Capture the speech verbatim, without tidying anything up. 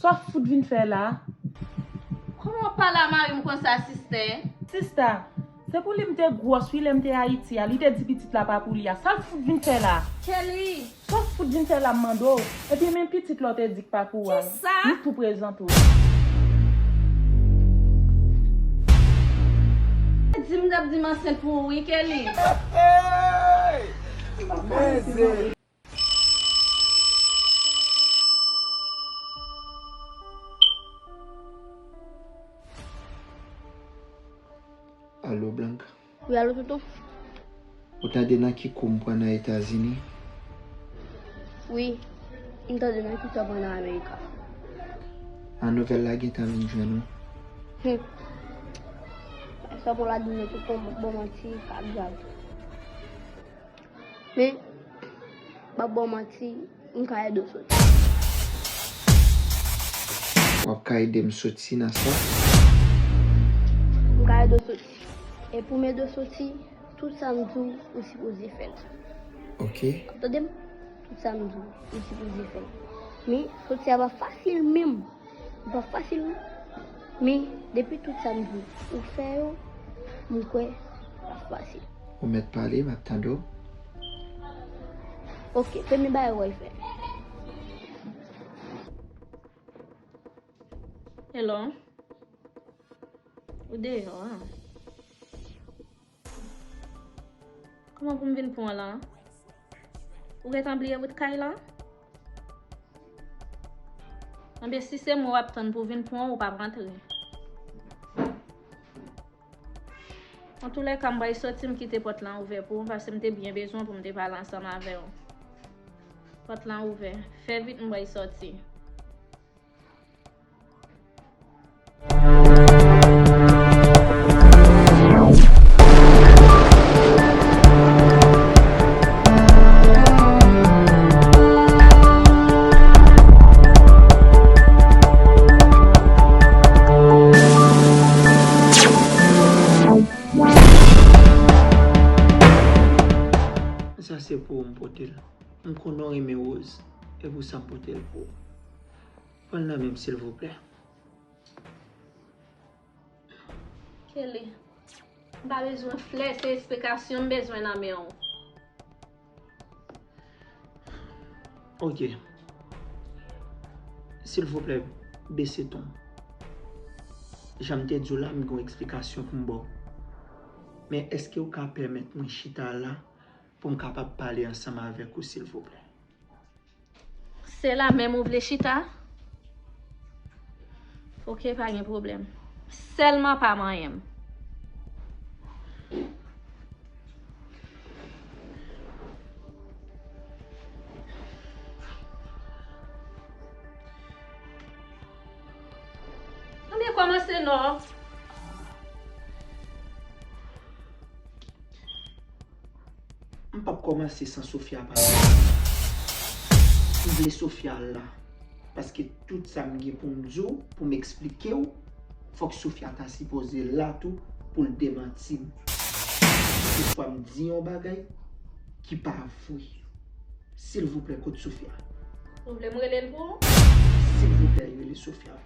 Sa w fout vin fè la? Kòman w ap pale a mari m konsa, sistè? Sista, se pou li m te gwòs wi lè m te Ayiti a. Li te di pitit la pa pou li a. Sa l fout vin fè la? Kelly! Sa w fout vin fè la m mande w? Epi men pitit la w te di k pa pou a. Kisa? M tou prezante w. Di m t ap di m ansent pou ou wi, Kelly. Alo, Blanka. Wi, alo, tonton. Ou tande nan ki kou m pran nan Etazini? Wi, m tande nan ki kou w pran nan Amerika. A, nouvèl la gentan vin jwenn ou? Hum. Sa bon la di mwen tout bon, bon manti, ka grav. Men, m ap ba w manti, m ka ede w soti. W ap ka ede m soti nan sa? M ka ede w soti. E pou m ede w soti, tout sa m di w, ou sipoze fè l. Ok. W ap tande m? Tout sa m di w, ou sipoze fè l. Men, soti a pa fasil menm. Li pa fasil non. Men, depi tout sa m di w, ou fè yo, m kwè l ap fasil. Ou mèt pale, m ap tande w. Ok, premye bagay w pral fè. Hello? Ou deyò a? Kòman pou m vin pran w la? Ou gentan bliye wout kay la? Anben, si se mwen w ap tann pou vin pran w, ou p ap rantre. Antoulèka, m pral sòti, m kite pòt lan ouvè pou ou, paske m te byen bezwen pou m te pale ansanm avè w. Pòt lan ouvè. Fè vit, m pral sòti. Sa se pou ou m pote l. M konnen w renmen woz, e pou sa m pote l pou ou. Pran l nan men m, silvouplè. Kelly, m pa bezwen flè, se esplikasyon m bezwen nan men w. Ok. Silvouplè, bese ton. Jan m te di w la, m gen yon eksplikasyon pou m ba w. Men èske w ka pèmèt mwen chita la pou m kapab pale ansanm avèk ou, silvouplè? Se la menm ou vle chita? Ok, pa gen pwoblèm. Sèlman pa manyen m. Anben, kòmanse non. M p ap kòmanse san Sofia pale. M vle Sofia la, paske tout sa m gen pou m di w, pou m eksplike w, fòk Sofia ta sipoze la tou pou l demanti m. Si fwa m di yon bagay ki pa vre. Silvouplè, kot Sofia? Ou vle m rele l pou ou? Silvouplè, rele Sofia.